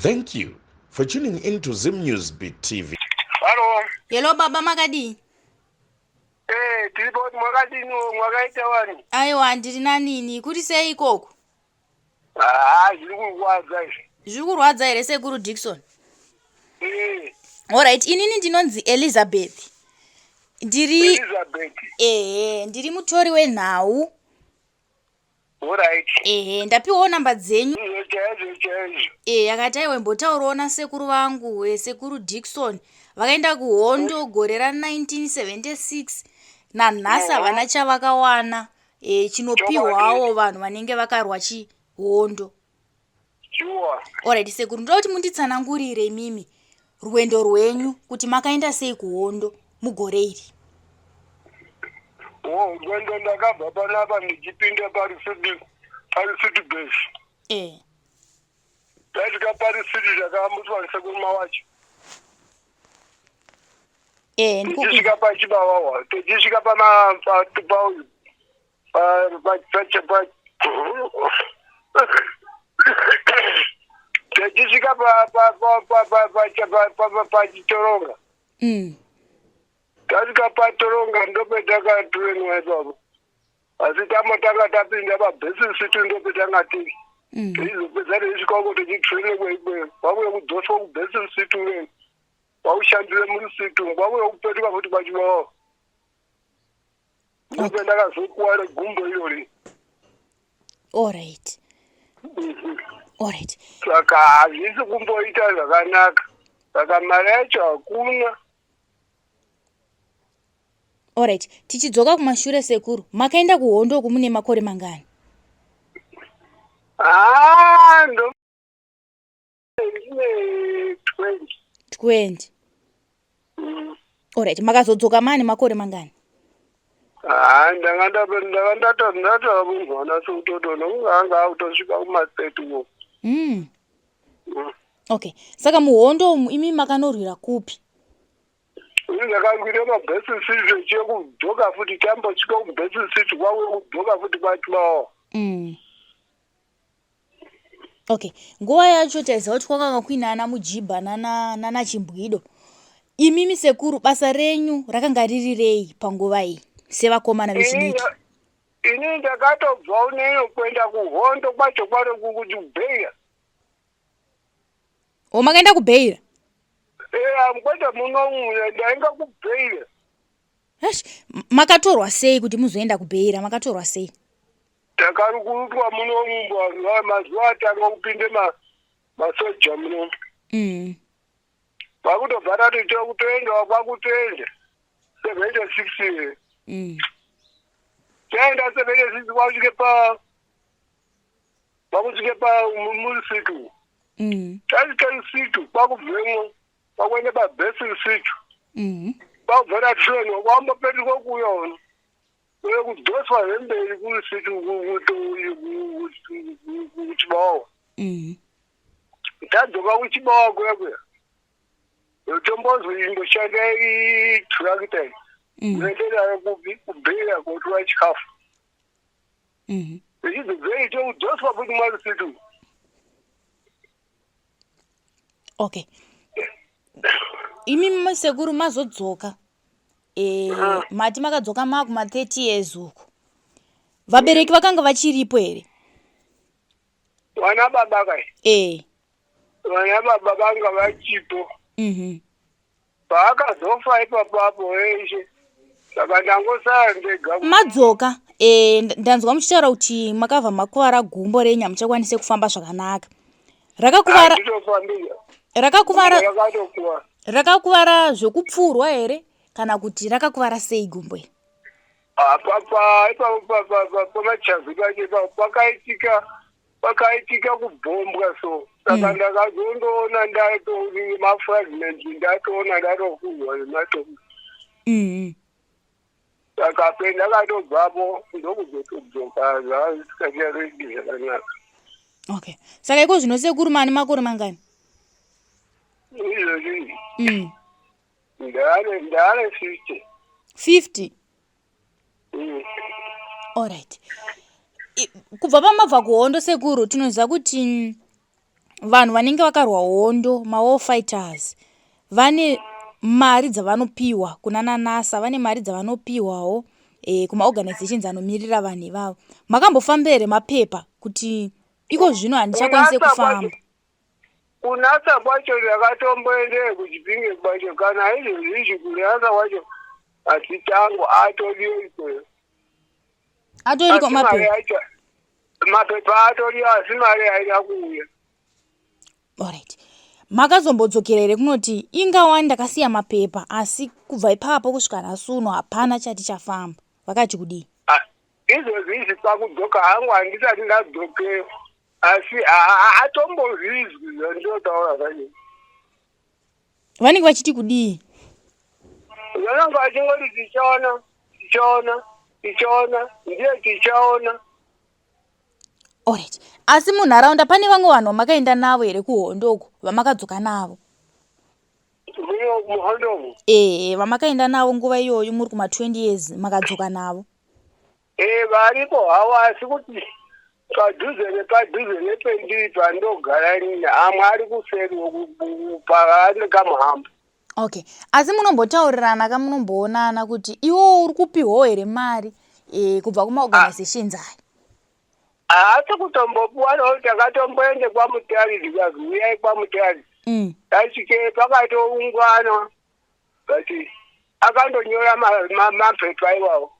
Thank you for tuning in to Zim News Beat TV. Halo. Hello baba makadii? Eh, tiripo kuti mwakadini mwakaita wani? Aiwa ndiri nanini kuri sei ikoko? Ah, zviri kurwadza izvi. Zviri kurwadza here sekuru Dickson? Eh. Alright, inini ndinonzi Elizabeth. Ndiri Elizabeth. Ehe, ndiri mutori wenhau. Alright. Ehe, ndapiwawo namba dzenyu. Izvo chaizvo chaizvo. Eh, akati aiwa imbotaurawo nasekuru vangu, eh, sekuru Dickson. Vakaenda kuhondo gore ra 1976 nanhasi havana chavakawana eh, chinopihwawo vanhu vanenge vakarwa chihondo. Sure. Alright sekuru, ndoda kuti munditsanangurire imimi rwendo rwenyu kuti makaenda sei kuhondo mugore iri. Oh, rwendo ndakabva panapa ndichipinda parisiti parisiti base. Eh. Tasvika parisiti takaambutswa nesekuru mawacho. Eh, tichisvika pachibawawa tichisvika pama pa pa pa pa pa tichisvika pachitoronga mm. tasvika patoronga ndopetakatrainwa ipapo asi tambotanga tapinda pabhesisitu ndopetanga tiri mm. tichizopedza tichisvika uko tichitrainekwa ikweyo kwakuye kudzoswa kubhesisitu kwakushandire murisitu kwakuye kupetuka futi pachibawawa Ndipo ndakazokuwara gumbo irori. Alright. Alright. Saka hazvisi kumboita zvakanaka. Saka mari yacho hakuna. Alright. Tichidzoka kumashure sekuru, makaenda kuhondo uku mune makore mangani? Ah, ndo ndine 20. 20. Alright, makazodzoka mane makore mangani? Ah, ndanga ndanga ndata ndata mwana sekutoto nokunga anga akutosvika kuma 30 wo. Okay. Saka muhondo umu imi makanorwira kupi? Ini ndakarwira maBasin City chekudzoka futi tambosvika kuBasin City kwave kudzoka futi kwachimawo. Okay, nguva yacho taiziva kuti kwakanga kuina ana Mujibha nana nana Chimbwido. Imimi sekuru basa renyu rakanga riri rei panguva iyi sevakomana vechidiki? Ini ndakatobva uneyo kuenda kuhondo kwacho kwaro kuBeira. O makaenda kuBeira? Eh, kwete muno ndainga kuBeira. Eish, makatorwa sei kuti muzoenda kuBeira? Makatorwa sei? Takarukurutwa muno mazuva atanga kupinde masoja muno. Kwakutobva tati tokutoendawo kwakutoenda 76. Taenda 76 kwakusvike pa kwakusvike pa murisitu. Tasvika risitu kwakubvemwo kwakuenda pabasin situ. Kwakubva tatrainwa kwambopetuka kuuya uno. Uye kudzoswa hemberi kurisitu kuchibawa. Tadzoka kuchibawa kuya kuya. Tombozwi imboshanda itrakita iyi. Unoenderayo kupi kubhera kotora chikafu. Tichizobveyo tokudzoswa futi mwarisitu. Okay. Imi sekuru mazodzoka. E, mati makadzoka makuma 30 years uko. Vabereki vakanga vachiripo here? Vana baba kai. Eh. Vana baba vanga vachipo. Paakazofa ipapo apo eshe. Saka ndangosara ndega. Madzoka e, ndanzwa muchitaura kuti makabva makuvara gumbo renyu hamuchakwanise kufamba zvakanaka. Rakakuvara rakakuvara rakakuvara zvekupfurwa here kana kuti rakakuvara sei gumbo iri? Apa ipapo pamachazi pacho ipapo pakaitika pakaitika kubhombwa so saka ndakazondoona ndatori mafragments ndatoona ndatofurwa nematombo. Saka pendakatobvapo ndokuzotodzoka zvazisikacharedi zvakanaka. Okay. Saka iko zvino sekuru mane makore mangani? Izvozvi ndane 50. 50? Alright. Kubva pamabva kuhondo sekuru tinoziva kuti Vanhu vanenge vakarwa hondo, mawar fighters, vane mari dzavanopiwa kunana NASA, vane mari dzavanopiwawo e, kumaorganizations anomirira vanhu ivavo. Makambofambira here mapepa kuti iko zvino handichakwanise kufamba? KuNASA kwacho ndakatomboendeyo kuChipinge kwacho kana izvozvizvi kuNASA kwacho hatitango atoriyo ikweyo. Atoriko mapepa? Mapepa atoriyo asi mari haina kuuya. Alright. Makazombodzokera here kunoti ingawa ndakasiya mapepa asi kubva ipapo kusvika nhasi uno hapana chati chafamba. Vakati kudii? Ah, izvozvi izvi kwakudzoka hangu handisati ndadzokeyo asi haatombozvizwi zvandinotaura zvacho. Vanenge vachiti kudii? Vanenge vachingoti tichaona, tichaona, tichaona, ndiye tichaona. Alright. Asi munharaunda pane vamwe vanhu vamakaenda navo here kuhondo uko vamakadzoka navo? Muhondo umu? Ee, vamakaenda navo nguva iyoyo muri kuma 20 years makadzoka navo. Ee, varipo havo asi kuti padhuze nepadhuze nependiri pandogara inini amwe ari kuseri paane kamuhambo. Okay. Asi munombotaurirana ka munomboonana kuti iwo uri kupihwawo here mari e, kubva kumaorganizations aya? Haasi kutombopuwa nokuti takatomboende kwaMutari ndikazi uyai kwaMutari. Tasvike pakatoungana but akandonyora mapepa iwawo.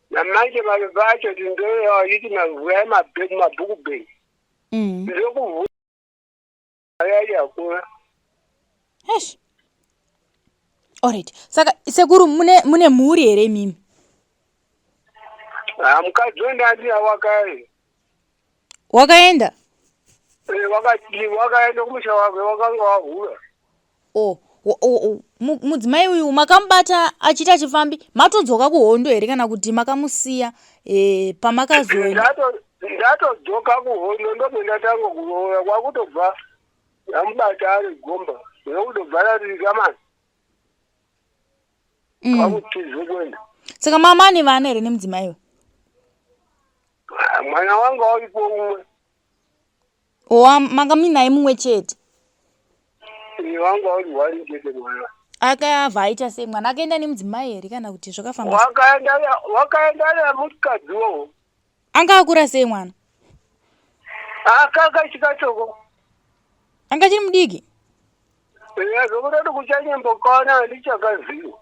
Namanje mapepa acho tindoyawo achiti vhurai mabhuku bhengi. Ndokuvhura mari yacho yakura. Eish. Alright. Saka sekuru mune mune mhuri here imimi? Ah, mukadzi wendandina wakaenda. Wakaenda? Eh, wakati wakaenda kumusha wake wakanga wahura. Oh, mudzimai uyu makamubata achiita chifambi matodzoka kuhondo here kana kuti makamusiya eh, pamakazoenda? Ndatodzoka kuhondo ndobve ndatanga kuroora kwakutobva ndamubata ari gomba ndokutobva rarika mani. Kwakutize kuenda. Saka mama ane vana here nemudzimai uyu? Ah, mwana wanga waripo umwe. Owa manga muinaye mumwe chete? Iye wanga uri wani chete mwana. Akabva aita sei mwana akaenda nemudzimai here kana kuti zvakafamba? Wakaenda wakaenda nemukadzi wowo. Anga akura sei mwana? Akanga chikatoko. Anga achiri mudiki? Eya zvokutoti kuchanyembokana handichakaziva.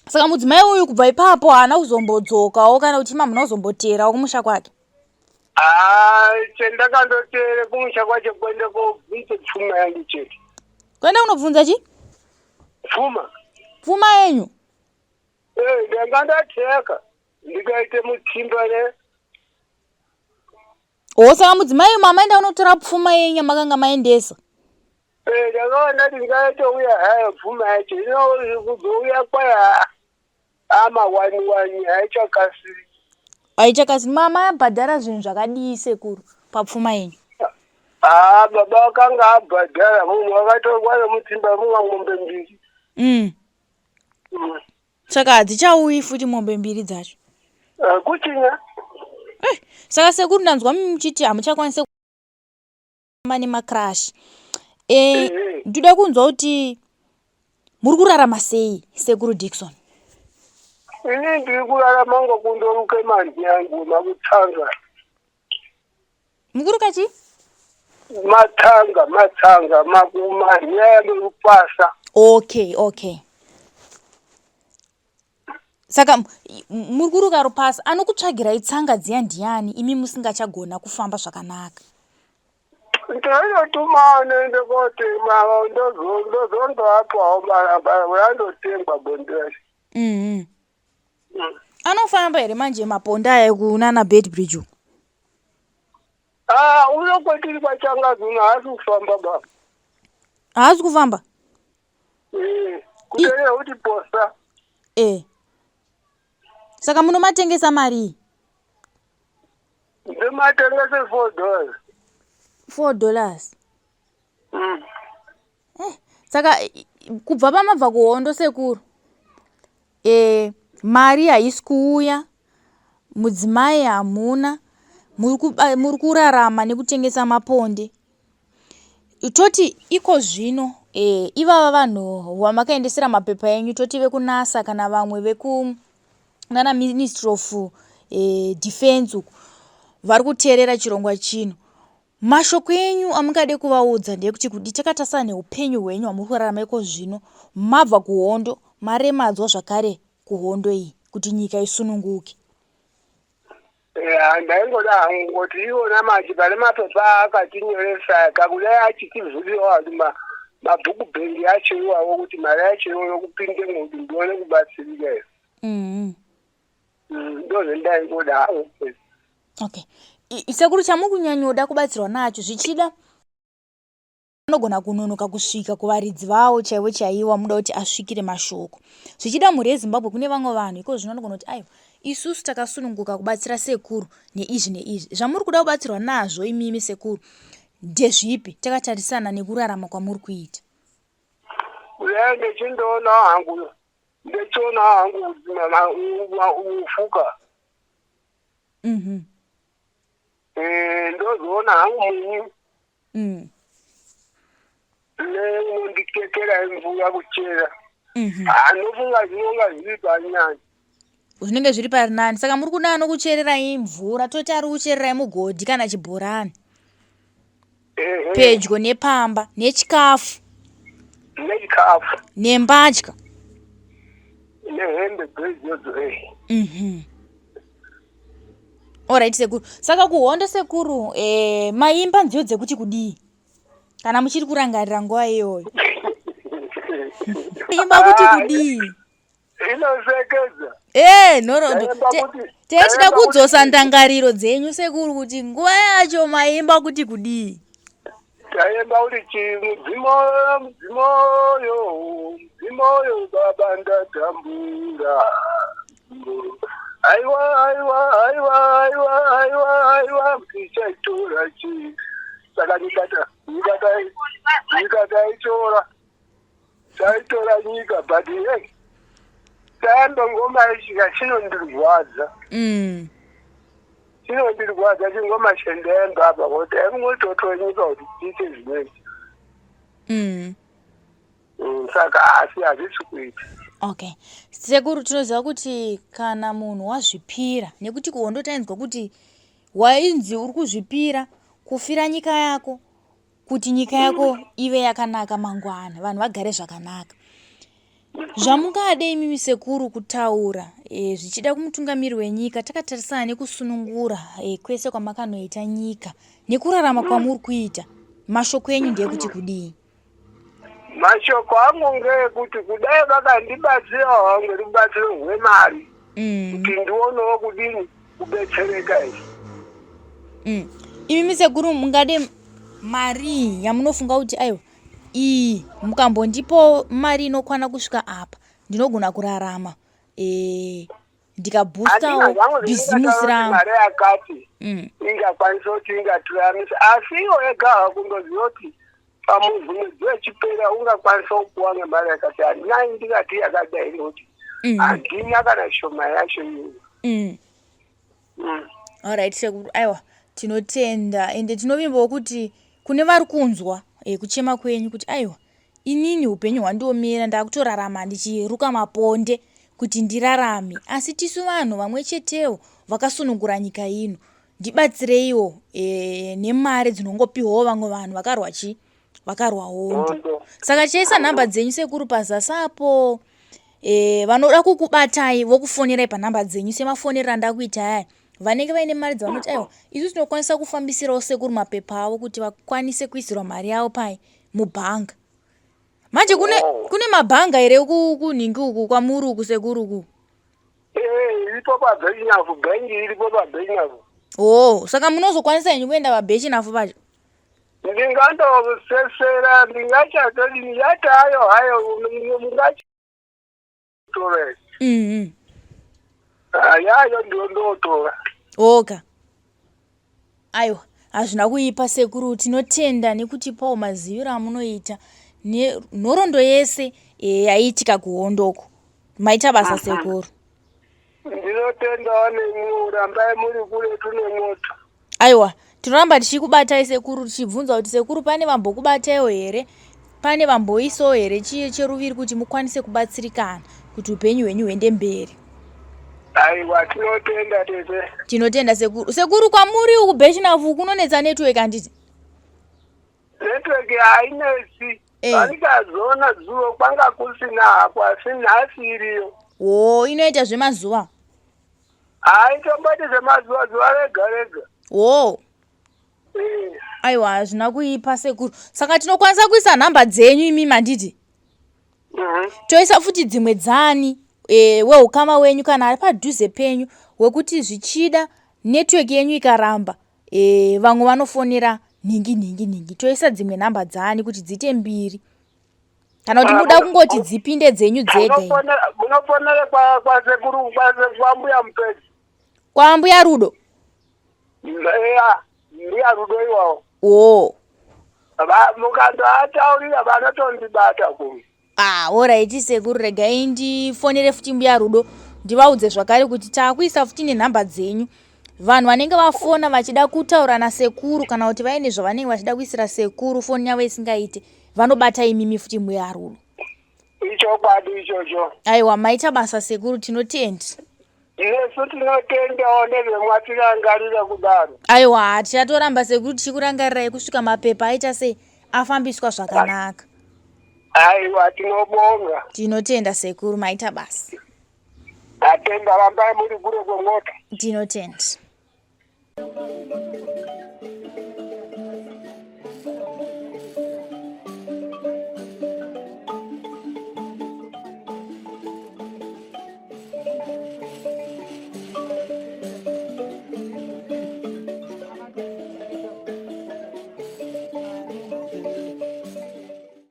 Saka mudzimai uyu kubva ipapo haana kuzombodzokawo kana kuti mamuna kuzomboteerawo kumusha kwake? Ah, chendakandoteere kumusha kwacho kuenda kobvunza pfuma yangu chete. Kuenda kunobvunza chi? Pfuma. Pfuma yenyu? Eh, ndanga ndateka ndikaite mutsimba ne. Oh, saka mudzimai uyu mamaenda kunotora pfuma yenyu yamakanga maendesa? Eh, ndakaona ndati ndingatouya hayo pfuma yacho ino kuzouya kwaya amawani wani haichakasiri. Haichakasiri. Mama abhadhara zvinhu zvakadii sekuru papfuma yenyu? Ah, baba vakanga abhadhara munhu wakatorwa nemutsimba mumwa mombe mbiri. Saka hadzichauyi futi mombe mbiri dzacho? Kuchinya. Saka sekuru ndanzwa muchiti hamuchakwanise kufamba nemacrash. Eh, ndoda kunzwa kuti muri kurarama sei sekuru Dickson? Ini ndiri kurarama ngokundoruke manzi yangu makutsanga. Mukuruka chii? Matsanga, matsanga, makumanyaya nerupasa. Okay, okay. Saka muri kuruka rupasa, anokutsvagirai tsanga dziya ndiyani imi musingachagona kufamba zvakanaka? Ndinotuma anoende kotema ndozondoapawo randotengwa bonde racho. Anofamba here manje maponda aya kunana Beitbridge uko? Ah, uno kwetiri kwaChangazi haasi kufamba baba. Haasi kufamba? Eh, kutoreva kuti posa. Eh. Saka munomatengesa marii? Ndomatengesa $4. $4. Saka kubva pamabva kuhondo sekuru, mari haisi kuuya, mudzimai hamuna, Muri kurarama nekutengesa maponde. Toti iko zvino e, ivava vanhu vamakaendesera mapepa enyu toti vekuNASA kana vamwe veku nana Ministry of e, Defense uku vari kuteerera chirongwa chino. Mashoko enyu amungade kuvaudza ndeyekuti kudi takatasana neupenyu hwenyu hwamuri kurarama iko zvino mabva kuhondo maremadzwa zvakare kuhondo iyi kuti nyika isununguke. Ya, ndaingoda hangu kuti iwona manje pane mapepa akatinyoresa kakudai achitivhuriwa kuti mabhuku bhengi acho iwawo kuti mari yacho ione kupindemo kuti ndione kubatsirika iyo. Ndozvendaingoda hangu. Okay. Sekuru chamuri kunyanyoda kubatsirwa nacho zvichida anogona kunonoka kusvika kuvaridzi vawo chaivo chaivo amuda kuti asvikire mashoko. Zvichida mhuri yeZimbabwe kune vamwe vanhu iko zvino vanogona kuti aiwa isusu takasununguka kubatsira sekuru neizvi neizvi. Zvamuri kuda kubatsirwa nazvo imimi sekuru ndezvipi takatarisana nekurarama kwamuri kuita? Kudai ndechindoona hangu ndechiona hangu ufuka. Eh, ndozoona hangu munyu. Neunonditekera mvura kuchera. Anofunga zvinonga zviri panyanya. Zvinenge zviri pari nani. Saka muri kuda anokuchererai mvura toti ari kuchererai mugodhi kana chibhorani. Pedyo nepamba nechikafu. Nechikafu. Nembatya. Nehembe dzeidzodzo eh. Alright sekuru. Saka kuhondo sekuru eh, maimba nziyo dzekuti kudii? Kana muchiri kurangarira nguva iyoyo. Imba kuti kudii? Inosekedza. Eh, nhoroondo. Techida kudzosa ndangariro dzenyu sekuru kuti nguva yacho maimba kuti kudii? Taimba kuti chi mudzimoyo mudzimoyo mudzimoyo baba ndatambura. Aiwa aiwa aiwa aiwa aiwa aiwa tichaitora chi. Saka nyika nyika nyika taitora. Taitora nyika but hey taimba ngoma ichi chinondirwadza. Chinondirwadza chingoma chendaimba apa kuti aingototora nyika kuti tiite zvimweni. Saka asi hazvisi kuita. Okay. Sekuru tinoziva kuti kana munhu wazvipira nekuti kuhondo tainzwa kuti wainzi uri kuzvipira kufira nyika yako kuti nyika yako ive yakanaka mangwana vanhu vagare zvakanaka. Zvamungade imimi sekuru kutaura e, zvichida kumutungamiri wenyika takatarisana nekusunungura e, kwese kwamakanoita nyika nekurarama kwamuri kuita mashoko enyu ndeyekuti kudii? Mashoko angu ngeyekuti kudai vakandibatsirawo ngerubatsiro rwemari kuti ndionewo kudini kubetsereka izvi. Imimi sekuru mungade mari yamunofunga kuti aiwa iyi mukambondipawo mari inokwana kusvika apa ndinogona kurarama e, ndikaboostawo bhizimusi rangu. Mari yakati ingakwanisa kuti ingatiraramisa asi iwo ega hakundoziva kuti pamuzi mwedzi wechipera ungakwanisa kupuwa ngemari yakati handina ndingati yakadai nekuti handina kana shoma yacho iyoyo. Alright sekuru, aiwa tinotenda ende tinovimbawo kuti kune vari kunzwa e, kuchema kwenyu kuti aiwa inini upenyu hwandiomera ndakutorarama ndichiruka maponde kuti ndirarame asi tisu vanhu vamwe chetewo vakasunungura nyika ino ndibatsireiwo e, nemari dzinongopiwawo vamwe vanhu vakarwa chi vakarwa hondo. Saka chiisa nhamba dzenyu sekuru pazasi apo e, vanoda kukubatai vokufonerai panhamba dzenyu semafonerero andakuita aya vanenge vaine mari dzavanoti aiwa isu tinokwanisa kufambisirawo sekuru mapepa avo kuti vakwanise kuisirwa mari yavo pai mubhanga. Manje kune, kune mabhanga here kunhingi uku kwamuri uku sekuru uku? Iripo paBhechinafu, bhengi iripo paBhechinafu. Oh, saka munozokwanisa henyu kuenda paBhechinafu pacho? Ndingandosesera, ndingachatodini yatayo hayo mungachitora. Yayo ndiyo ndotora. Oka. Aiwa, hazvina kuipa sekuru, tinotenda nekutipawo maziviro amunoita nenhoroondo yese yaiitika kuhondoko. Maita basa sekuru. Ndinotendawo nemiwo, rambai muri kuretu nemoto. Aiwa, tinoramba tichikubatai sekuru, tichibvunza kuti sekuru pane vambokubataiwo here, pane vamboisawo here chiye cheruviri kuti mukwanise kubatsirikana kuti upenyu hwenyu huende mberi. Aiwa, tinotenda tete. Tinotenda sekuru. Sekuru, kwamuri uku Bechinafu kunonetsa network handiti? Network hainetsi. Pandikazoona zuro kwanga kusina hako, asi nhasi iriyo. Wo, inoita zvemazuva? Haitomboti zvemazuva, zuva rega rega. Wo. Aiwa, hazvina kuipa sekuru. Saka tinokwanisa kuisa nhamba dzenyu imi manditi? Toisa futi dzimwe dzani weukama wenyu kana ari padhuze penyu wekuti zvichida network yenyu ikaramba, vamwe vanofonera nhingi nhingi nhingi. Toisa dzimwe nhamba dzani kuti dziite mbiri, kana kuti muda kungoti dzipinde dzenyu dzega? Munofonera kwasekuru, kwambuya Mupedzi. Kwambuya Rudo? Eya, mbuya Rudo iwawo. O. Mukandoataurira vanotondibata kuno. Ah, alright sekuru, regai ndifonere futi mbuya Rudo ndivaudze zvakare kuti taakuisa futi nenhamba dzenyu. Vanhu vanenge vafona vachida kutaura nasekuru kana kuti vaine zvavanenge vachida kuisira sekuru, foni yavo isingaite, vanobata imimi futi mbuya Rudo. Ichokwadi ichocho. Aiwa, maita basa sekuru, tinotenda. Nesu tinotendawo nezvemwatirangarira kudaro. Aiwa, tichatoramba sekuru tichikurangarirai kusvika mapepa aita sei, afambiswa zvakanaka. Aiwa, tinobonga. Tinotenda sekuru, maita basa. Atenda, rambai muri kure kwemota. Tinotenda.